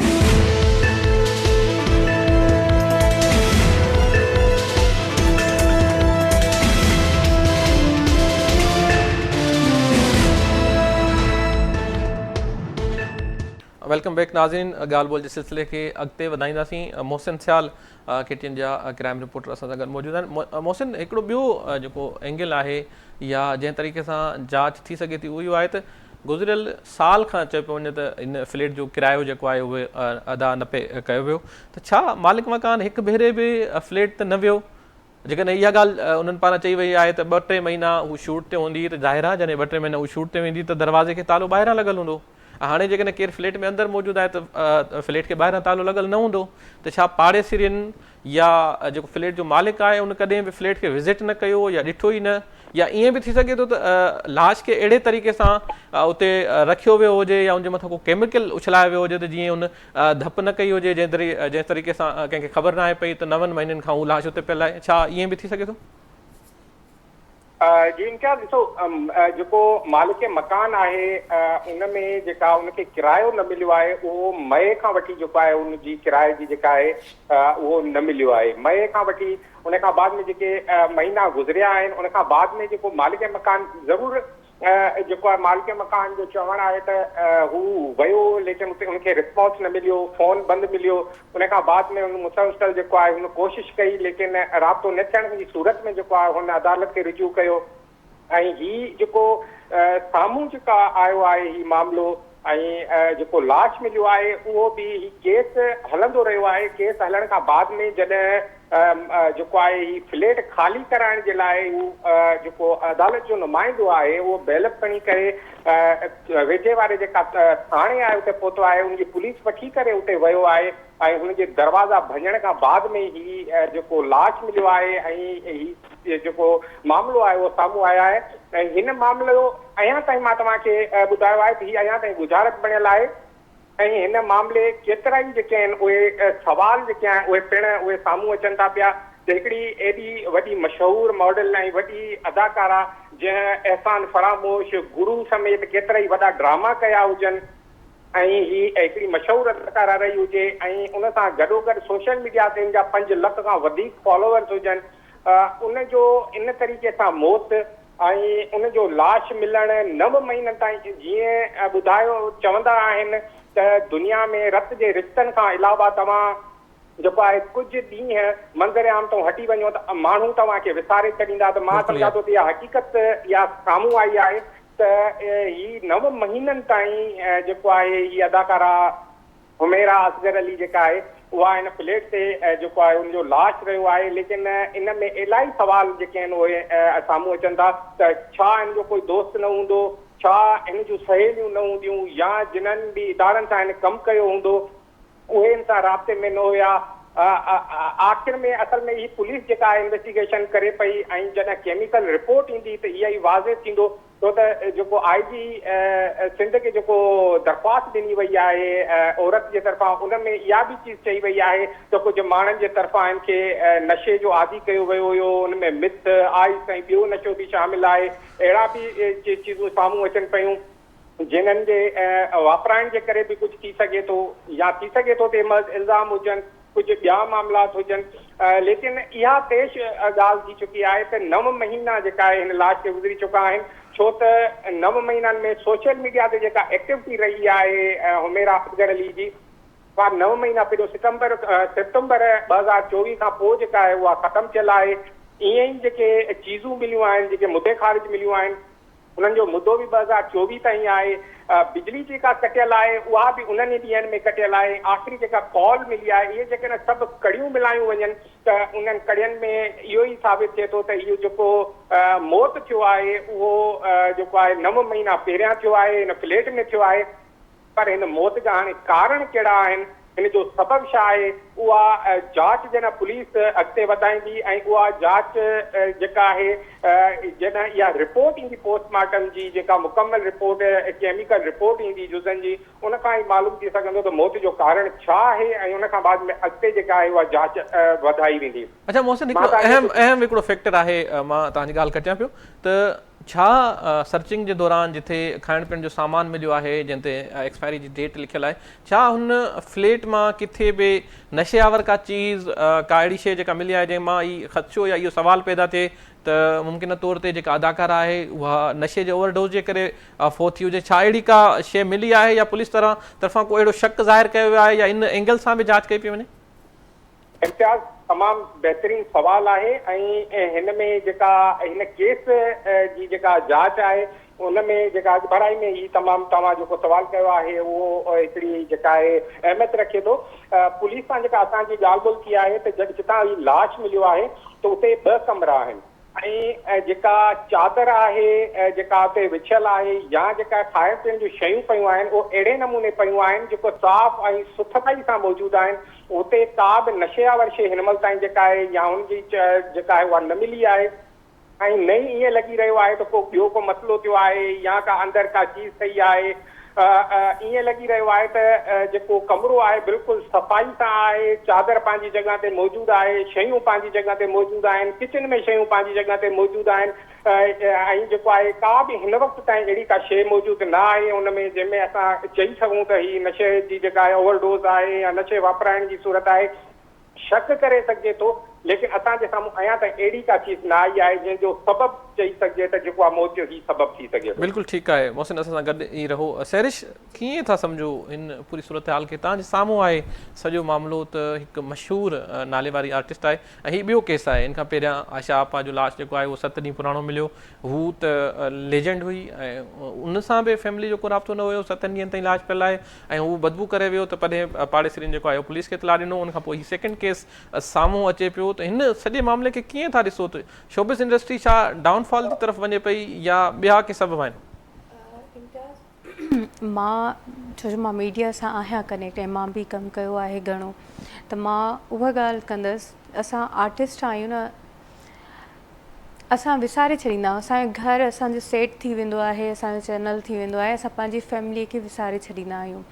A: Welcome back ناظرين ڳالهه ٻولهه جي سلسلي کي اڳتي وڌائينداسين Mohsin Sial K T N جا ڪرائم رپورٽر اسان سان گڏ موجود آهن محسن هڪڙو ٻيو جيڪو اينگل آهي يا جنهن طريقي سان جاچ ٿي سگهي ٿي اهو اهو آهي ته گذريل سال کان چيو پيو وڃي ته ان فليٽ جو ڪرايو جيڪو آهي اهو ادا نه پئي ڪيو ويو ته ڇا مالڪ مڪان هڪ ڀيري به فليٽ تي نه ويو جيڪڏهن اها ڳالهه انهن پاران چئي وئي آهي ته ٻه ٽي مهينا هو شوٽ تي هوندي ته ظاهر آهي جڏهن ٻه ٽي مهينا هو شوٽ تي ويندي ته دروازي کي تالو ٻاهران لڳل هوندو ۽ هاڻي جيڪڏهن ڪير فليٽ ۾ اندر موجود آهي ته فليٽ کي ٻاهران تالو لڳل نه هوندو ته ڇا پاڙيسرين يا جيڪو فليٽ جو مالڪ آهي ان ڪڏهن به فليٽ کي وزٽ نه ڪيو يا ڏٺو ئي نه يا ائين به ٿي سگهي ٿو ته لاش کي اهڙي طريقي سان اتي رکيو ويو هجي يا ان جي مٿان ڪو ڪيميڪل اڇلايو ويو هجي ته جيئن ان ڌپ نه ڪئي هجي جنهن طريقي سان ڪنهن کي خبر ناهي پئي ته نون مهينن کان هو لاش اتي پيل آهي ڇا ائين به ٿي سگهي ٿو؟
B: جي امتياز ڏسو جيڪو مالڪ مڪان آهي ان ۾ جيڪا ان کي ڪرايو نه مليو آهي اهو مئي کان وٺي جيڪو آهي ان جي ڪرائي جي جيڪا آهي اهو نه مليو آهي مئي کان وٺي ان کان بعد ۾ جيڪي مهينا گذريا آهن ان کان بعد ۾ جيڪو مالڪ مڪان ضرور جيڪو آهي مالڪ مڪان جو چوڻ آهي ته هو ويو ليڪن اتي ان کي رسپانس نه مليو فون بند مليو ان کان بعد ۾ ان مسلسل جيڪو آهي هن ڪوشش ڪئي ليڪن رابطو نه ٿيڻ جي صورت ۾ جيڪو آهي هن عدالت کي رجوع ڪيو ۽ هي جيڪو سامهون جيڪا آيو آهي هي معاملو ۽ جيڪو لاش مليو آهي اهو به هي ڪيس هلندو رهيو آهي ڪيس هلڻ کان بعد ۾ جڏهن جيڪو آهي هي فليٽ خالي ڪرائڻ جي لاء هو جيڪو عدالت جو نمائندو آهي اهو بيلف کڻي ڪري ويجهي واري جيڪا ٿاڻي آهي اتي پهتو آهي ان جي پوليس وٺي ڪري اتي ويو آهي ۽ هن جي دروازا ڀڃڻ کان بعد ۾ هي جيڪو لاش مليو آهي ۽ هي جيڪو معاملو آهي اهو سامهون آيو آهي ۽ هن معاملو اڃا تائين مان توهان کي ٻڌايو آهي ته هي اڃا تائين ڳجهارت بڻيل آهي ۽ هن معاملي ڪيترائي جيڪي آهن اهي سوال جيڪي آهن اهي پڻ اهي سامهون اچن ٿا پيا ته هڪڙي ايڏي وڏي مشهور ماڊل ۽ وڏي اداڪارا جنهن احسان فراموش، گرو سميت ڪيترائي وڏا ڊراما ڪيا هجن ۽ هي هڪڙي مشهور اداڪارا رهي هجي ۽ ان سان گڏوگڏ سوشل ميڊيا تي ان جا پنج لک کان وڌيڪ فالوورز هجن ان جو ان طريقي سان موت ۽ ان جو لاش ملڻ نو مهينن تائين جيئن ٻڌايو چوندا آهن ته دنيا ۾ رت جي رشتن کان علاوه توهان جيڪو آهي ڪجهه ڏينهن منظر عام تان هٽي وڃو ته ماڻهو توهان کي وساري ڇڏيندا ته مان سمجهان ٿو ته اها حقيقت اها سامهون آئي آهي ته هي نو مهينن تائين جيڪو آهي هي اداڪارا حميرا اصغر علي جيڪا آهي اها هن فليٽ تي جيڪو آهي ان جو لاش رهيو آهي ليڪن ان ۾ الاهي سوال جيڪي آهن اهي سامهون اچن ٿا ته ڇا هن جو ڪوئي دوست نه هوندو ڇا هن جون سهيليون نه هونديون يا جنھن به ادارن سان هن ڪم ڪيو هوندو اهي هن سان رابطي ۾ نه هيا آخر ۾ اصل ۾ هي پوليس جيڪا آهي انويسٽيگيشن ڪري پئي ۽ جڏهن ڪيميڪل رپورٽ ايندي ته اها ئي واضح ٿيندو ڇو ته جيڪو آء جي سنڌ کي جيڪو درخواست ڏني وئي آهي عورت جي طرفان ان ۾ اها به چيز چئي وئي آهي ته ڪجهه ماڻهن جي طرفان هن کي نشي جو عادي ڪيو ويو هيو ان ۾ مٿ، آئس ۽ ٻيو نشو به شامل آهي اهڙا به چيزون سامهون اچن پيون جنھن جي واپرائڻ جي ڪري به ڪجهه ٿي سگهي ٿو يا ٿي سگهي ٿو ته اهي محض الزام هجن ڪجهه ٻيا معاملات هجن ليڪن اها پيش ڳالهه ٿي چڪي آهي ته نو مهينا جيڪا آهي هن لاش کي گذري چڪا آهن ڇو ته نو مهينن ۾ سوشل ميڊيا تي جيڪا ايڪٽوٽي رهي آهي حميرا اصغر علي جي اها نو مهينا پهريون ستمبر سيپٽمبر 2024 کان پوء جيڪا آهي اها ختم ٿيل آهي ائين ئي جيڪي چيزون مليون آهن جيڪي مدي خارج مليون آهن انهن جو مدو به 2024 تائين آهي، بجلي جيڪا ڪٽيل آهي اها به انهن ئي ڏينهن ۾ ڪٽيل آهي، آخري جيڪا ڪال ملي آهي اهي جيڪڏهن سڀ ڪڙيون ملايون وڃن ته انهن ڪڙين ۾ اهو ئي ثابت ٿئي ٿو ته اهو جيڪو موت ٿيو آهي اهو جيڪو آهي نو مهينا پهريان ٿيو آهي هن فليٽ ۾ ٿيو آهي پر هن موت جا هاڻي ڪارڻ ڪهڙا آهن؟ هن جو سبب ڇا آهي اها جاچ جڏهن پوليس اڳتي وڌائيندي ۽ اها جاچ جيڪا آهي جڏهن اها رپورٽ ايندي پوسٽ مارٽم جي جيڪا مڪمل رپورٽ ڪيميڪل رپورٽ ايندي جزن جي ان کان ئي معلوم ٿي سگهندو ته موت جو ڪارڻ ڇا آهي ۽ ان کان بعد ۾ اڳتي جيڪا آهي اها جاچ وڌائي ويندي.
A: اڇا محسن هڪڙو اهم اهم هڪڙو فيڪٽر آهي مان توهان جي ڳالهه ڪٽيان پيو ته ڇا سرچنگ جي دوران جتي کائڻ پيئڻ جو سامان مليو آهي جنهن تي ايڪسپائري جي ڊيٽ لکيل آهي ڇا هن فليٽ مان ڪٿي به نشي آور ڪا چيز ڪا اهڙي شيء جيڪا ملي آهي جنهن مان هي خدشو يا اهو سوال پيدا ٿئي ته ممڪنه طور تي جيڪا اداڪاره آهي اها نشي جي اوور ڊوز جي ڪري فوت ٿي هجي ڇا اهڙي ڪا شيء ملي آهي يا پوليس طرفان ڪو اهڙو شڪ ظاهر ڪيو ويو آهي يا ان اينگل سان به جاچ ڪئي پئي وڃي؟
B: امتياز تمام بهترين سوال آهي ۽ هن ۾ جيڪا هن ڪيس جي جيڪا جاچ آهي ان ۾ جيڪا اڳڀرائي ۾ هي تمام توهان جيڪو سوال ڪيو آهي اهو هڪڙي جيڪا آهي اهميت رکي ٿو. پوليس سان جيڪا اسان جي ڳالهه ٻولهه ٿي آهي ته جتان هي لاش مليو آهي ته اتي ٻه ڪمرا آهن. ۽ جيڪا چادر آهي جيڪا اتي وڇيل آهي يا جيڪا کائڻ پيئڻ جون شيون پيون آهن اهو اهڙي نموني پيون آهن جيڪو صاف ۽ سٿرائي سان موجود آهن اتي ڪا به نشي آور شيء هن مهل تائين جيڪا آهي يا هن جي جيڪا آهي اها نه ملي آهي ۽ نه ئي ائين لڳي رهيو آهي ته ڪو ٻيو ڪو مسئلو ٿيو آهي يا ڪا اندر ڪا چيز ٺهي آهي ائين لڳي رهيو آهي ته جيڪو ڪمرو آهي بلڪل صفائي سان آهي، چادر پنهنجي جڳهه تي موجود آهي، شيون پنهنجي جڳهه تي موجود آهن، ڪچن ۾ شيون پنهنجي جڳهه تي موجود آهن ۽ جيڪو آهي ڪا به هن وقت تائين اهڙي ڪا شيء موجود نه آهي ان ۾ جنهن ۾ اسان چئي سگهون ته هي نشي جي جيڪا آهي اوور ڊوز آهي يا نشي واپرائڻ جي صورت آهي. شڪ ڪري سگهجي ٿو ليڪن اسان جي سامهون اڃا تائين اهڙي ڪا چيز نه آئي آهي جنهن جو سبب چئي سگهجي ته جيڪو آهي موت جو هي سبب ٿي سگهي ٿو.
A: بلڪل ٺيڪ آهي محسن اسان سان گڏ ئي رهو. سحرش ڪيئن ٿا سمجهو هن پوري صورتحال کي توهان جي سامهون آهي سڄو معاملو ته هڪ مشهور نالي واري آرٽسٽ آهي ۽ هي ٻيو ڪيس آهي ان کان پهريان آشا آپا جو لاش جيڪو آهي اهو ست ڏينهن پراڻو مليو هو ته ليجنڊ هئي ۽ ان سان به فيملي جو ڪو رابطو نه هيو ستن ڏينهن تائين لاش پيل آهي ۽ هو بدبو ڪري ويو ته پڏهن پاڙيسرين جيڪو آهي پوليس کي اطلاع ڏنو ان کان پوء هي سيڪنڊ ڪيس سامهون اچي پيو ته هن سڄي معاملي کي ڪيئن ٿا ڏسو ته شوبز انڊسٽري ڇا ڊائون فال جي طرف وڃي پئي يا ٻيا ڪي سبب آهن؟
D: امتياز مان ڇو جو مان ميڊيا سان آهيان ڪنيڪٽ ۽ مان به ڪم ڪيو آهي گهڻو ته مان اها ڳالهه ڪندس اسان آرٽسٽ آهيون نه اسان وساري ڇڏيندا آهيون اسان جو گهر اسان جو سيٽ ٿي ويندو آهي اسان جو چينل ٿي ويندو آهي اسان پنهنجي فيملي کي وساري ڇڏيندا آهيون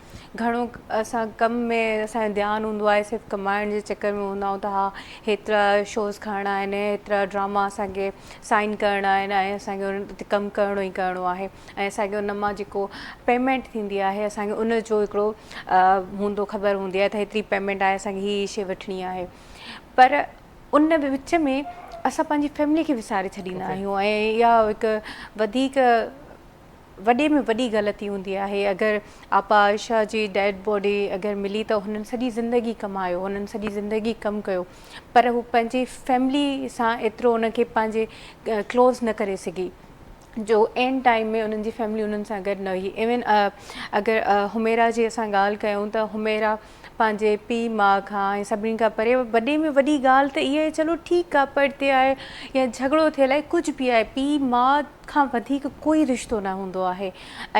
D: گهڻو اسان ڪم ۾ اسان جو ڌيان هوندو آهي صرف ڪمائڻ جي چڪر ۾ هوندا آهيون ته ها هيترا شوز کڻڻا آهن هيترا ڊراما اسان کي سائن ڪرڻا آهن ۽ اسان کي ان تي ڪم ڪرڻو ئي ڪرڻو آهي ۽ اسان کي ان مان جيڪو پيمينٽ ٿيندي آهي اسان کي ان جو هڪڙو هوندو خبر هوندي آهي ته هيتري پيمينٽ آهي اسان کي هي شي وٺڻي آهي پر ان وچ ۾ اسان پنهنجي فيملي کي وساري ڇڏيندا آهيون ۽ اها هڪ وڌيڪ وڏي ۾ وڏي غلطي هوندي آهي اگر آپا عائشه جي ڊيڊ باڊي اگر ملي ته هنن سڄي زندگي ڪمايو هنن سڄي زندگي ڪم ڪيو پر هو پنهنجي فيملي سان ايترو ان کي پنهنجي ڪلوز نه ڪري سگهي جو اينڊ ٽائيم ۾ انهن جي فيملي انهن سان گڏ نه هئي ايون اگر حميرا جي اسان ڳالهه ڪيون ته حميرا پنهنجي پيء ماء کان ۽ سڀني کان پري وڏي ۾ وڏي ڳالهه ته اها آهي چلو ٺيڪ آهي پرتي آهي يا جهڳڙو ٿيل آهي ڪجهه به آهي پيء ماء کان وڌيڪ ڪوئي رشتو نه هوندو آهي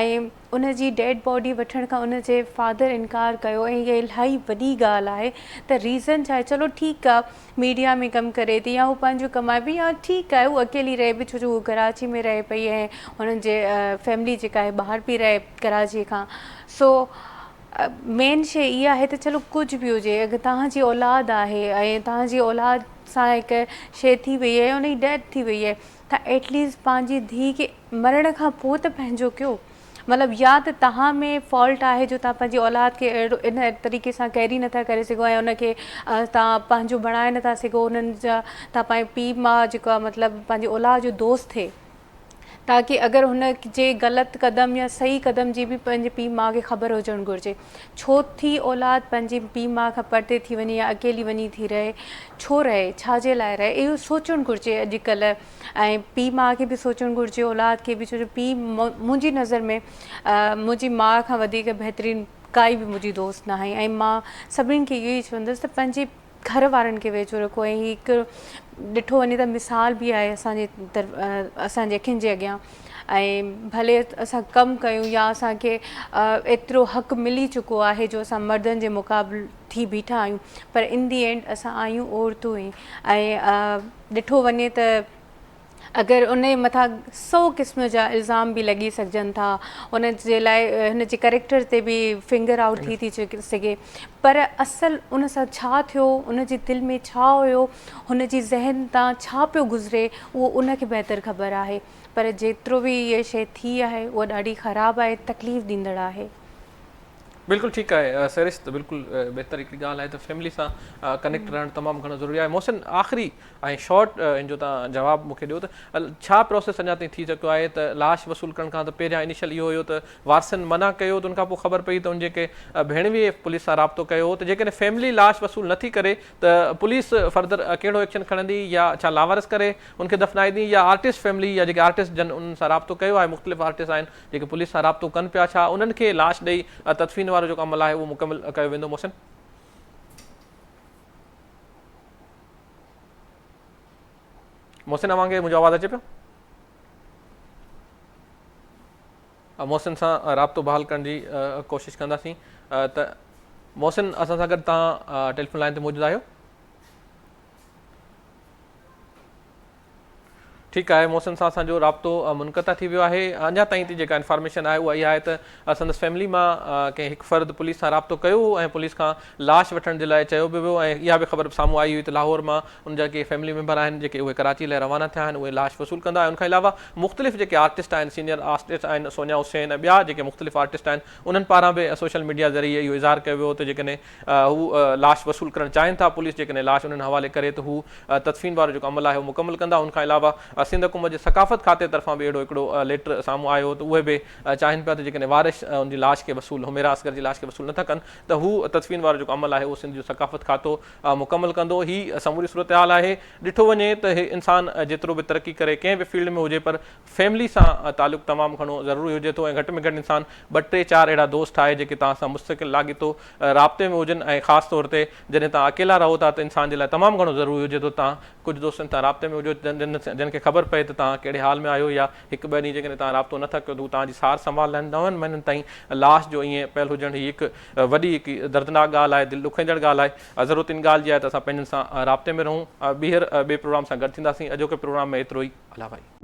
D: ۽ ان جي ڊيڊ باڊي وٺڻ کان ان جي فادر انڪار ڪيو ۽ اها الاهي وڏي ڳالهه آهي ته ريزن ڇا آهي چلو ٺيڪ آهي ميڊيا ۾ ڪم ڪري ٿي يا هو پنهنجو ڪمائي پئي يا ٺيڪ آهي هو اڪيلي رهي پئي ڇو جو هو ڪراچي ۾ رهي پئي ۽ هنن جي فيملي جيڪا آهي ٻاهر پئي رهي ڪراچي کان سو مين شي اها آهي ته چلو ڪجهه به هجي اگر توهان جي اولاد آهي ۽ توهان جي اولاد سان هڪ شي ٿي وئي آهي ان جي ڊيٿ ٿي وئي آهي ته ايٽ ليسٽ پنهنجي ڌيء کي مرڻ کان پوء ته پنهنجو ڪيو مطلب يا ته توهان ۾ فالٽ آهي جو توهان پنهنجي اولاد کي اهڙو ان طريقي سان ڪيري نٿا ڪري سگهو ۽ ان کي توهان پنهنجو بڻائي نٿا سگهو انهن جا توهان پنهنجي پيء ماء جيڪو آهي مطلب پنهنجي اولاد جو دوست ٿئي تاڪي اگر هن جي غلط قدم يا صحيح قدم جي به پنهنجي پيء ماء کي خبر هجڻ گهرجي ڇو ٿي اولاد پنهنجي پيء ماء کان پرتي ٿي وڃي يا اڪيلي وڃي ٿي رهي ڇو رهي ڇا جي لاء رهي اهو سوچڻ گهرجي اڄڪلهه ۽ پيء ماء کي به سوچڻ گهرجي اولاد کي به ڇو جو پيء منهنجي نظر ۾ منهنجي ماء کان وڌيڪ بهترين ڪائي به منهنجي دوست ناهي ۽ مان سڀني کي اهو ئي چوندس ته پنهنجي گهر وارن کي ويجهو رکو ۽ هي هڪ ڏٺو وڃي ته مثال به آهي اسان جي طرف اسان جي اکين جي اڳيان ۽ ڀلي اسان ڪم ڪيون يا اسان کي ايترو حق ملي چڪو آهي جو اسان مردن جي مقابل ٿي بيٺا آهيون پر ان the and اسان آهيون عورتون ئي ۽ ڏٺو وڃي ته اگر ان جي مٿان سو قسم جا الزام به لڳي سگهجن ٿا ان جي لاء هن جي ڪريڪٽر تي به فنگر آئوٽ ٿي ٿي سگهي پر اصل ان سان ڇا ٿيو ان جي دل ۾ ڇا هيو هن جي ذهن تان ڇا پيو گذري اهو ان کي بهتر خبر آهي پر جيترو به هيء شيء ٿي آهي اها ڏاڍي خراب آهي تڪليف ڏيندڙ آهي.
A: بلڪل ٺيڪ آهي سهرش ته بلڪل بهتر هڪڙي ڳالهه آهي ته فيملي سان ڪنيڪٽ رهڻ تمام گهڻو ضروري آهي محسن آخري ۽ شارٽ ان جو تان جواب مون کي ڏيو ته ڇا پروسيس اڃا تائين ٿي چڪيو آهي ته لاش وصول ڪرڻ کان ته پهريان انيشل اهو هيو ته وارثن منع ڪيو ته ان کان پوء خبر پئي ته ان جي ڪنهن ڀيڻوي پوليس سان رابطو ڪيو هو ته جيڪڏهن فيملي لاش وصول نٿي ڪري ته پوليس فردر ڪهڙو ايڪشن کڻندي يا ڇا لاوارث ڪري ان کي دفنائيندي يا آرٽسٽ فيملي يا جيڪي آرٽسٽ جن انهن سان رابطو ڪيو آهي مختلف آرٽسٽ آهن جيڪي پوليس سان رابطو ڪن پيا ڇا انهن کي لاش ڏئي تدفين وارو جيڪو عمل آهي اهو مڪمل ڪيو ويندو محسن. محسن اوهان کي منهنجو آواز اچي پيو؟ محسن سان رابطو بحال ڪرڻ جي ڪوشش ڪنداسين ته محسن اسان سان گڏ توهان ٽيليفون لائن تي موجود آهيو؟ ٺيڪ آهي محسن سان اسان جو رابطو منقطع ٿي ويو آهي اڃا تائين تي جيڪا انفارميشن آهي اها اها آهي ته سندس فيملي مان ڪنهن هڪ فرد پوليس سان رابطو ڪيو هو ۽ پوليس کان لاش وٺڻ جي لاء چيو به ويو ۽ اها به خبر سامهون آئي هئي ته لاهور مان ان جا ڪي فيملي ميمبر آهن جيڪي اهي ڪراچي لاء روانا ٿيا آهن اهي لاش وصول ڪندا ۽ ان کان علاوه مختلف جيڪي آرٽسٽ آهن سينيئر آرٽسٽ آهن سونيا حسين ۽ ٻيا جيڪي مختلف آرٽسٽ آهن انهن پاران به سوشل ميڊيا ذريعي اهو اظهار ڪيو ويو ته جيڪڏهن هو لاش وصول ڪرڻ چاهين ٿا، پوليس جيڪڏهن لاش انهن حوالي ڪري ته هو تدفين وارو جيڪو عمل آهي اهو مڪمل ڪندا، ان کان علاوه سنڌ حڪومت جي ثقافت کاتي طرفان به اهڙو هڪڙو ليٽر سامهون آيو هو ته اهي به چاهين پيا ته جيڪڏهن وارث ان جي لاش کي وصول حميرا اصغر جي لاش کي وصول نٿا ڪن ته هو تدفين وارو جيڪو عمل آهي اهو سنڌ جو ثقافت کاتو مڪمل ڪندو، هي سموري صورتحال آهي، ڏٺو وڃي ته انسان جيترو به ترقي ڪري ڪنهن به فيلڊ ۾ هجي پر فيملي سان تعلق تمام گهڻو ضروري هجي ٿو ۽ گهٽ ۾ گهٽ انسان ٻه ٽي چار اهڙا دوست ٺاهي جيڪي توهان سان مستقل لاڳيتو رابطي ۾ هجن ۽ خاص طور تي جڏهن توهان اڪيلا رهو ٿا ته انسان جي لاء تمام گهڻو ضروري هجي ٿو توهان ڪجهه دوستن سان رابطي ۾ هجو جن کي خبر پئي ته توهان ڪهڙي حال ۾ آهيو يا هڪ ٻه ڏينهن جيڪڏهن توهان رابطو نه ٿا ڪيو ته هو توهان جي سار سنڀال لهن نون مهينن تائين لاش جو ائين پيل هجڻ هي هڪ وڏي هڪ دردناڪ ڳالهه آهي دل ڏکوئيندڙ ڳالهه آهي ضرورت ان ڳالهه جي آهي ته اسان پنهنجن سان رابطي ۾ رهون ٻيهر ٻئي پروگرام سان گڏ ٿينداسين اڄوڪي پروگرام ۾ ايترو ئي الله ڀائي.